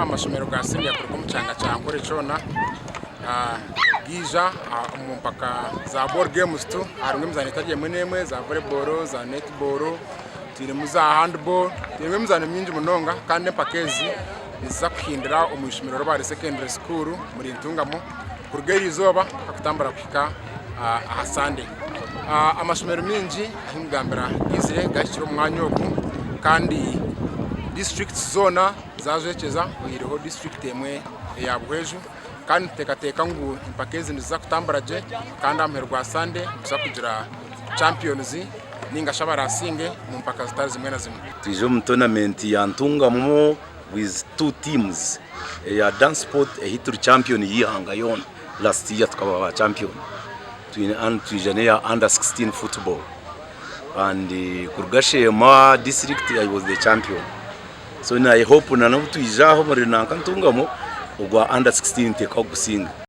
Amashomero ga siniya kuruga omu kyanga kya Ankole kyona gaija omu mpaka za ball games tu harimu emizaano etari emwe n'emwe za volleyball, za netball, twinemu za handball, twinemu emizaano mingi munonga kandi empaka ezi niziza kuhindira omu ishomero Rubare Secondary School omuri Ntungamo kuruga erizooba mpaka kutambura kuhika aha Sunday. Amashomero maingi ahu nkugambira gaizire gahikire omu mwanya ogu kandi disiturikiti zoona zajwekyeza oyihireho disiturikiti emwe eya Buhweju kandi nituteekateeka ngu empaka ezi niziza kutambura gye kandi aha muheru gwa Sande nituza kugira champions ninga shi abarasinge omu mpaka zitari zimwe na zimwe. Twija omu tournament ya Ntungamo with two teams eya dance sport eyi turi champion y'eihanga yoona last year tukaba ba champion twine and twija n'eya under 16 football and kuruga Sheema district I was the champion so I hope na n'obu twija aha omuri nanka Ntungamo ogwa under 16 niteekwa kugusinga.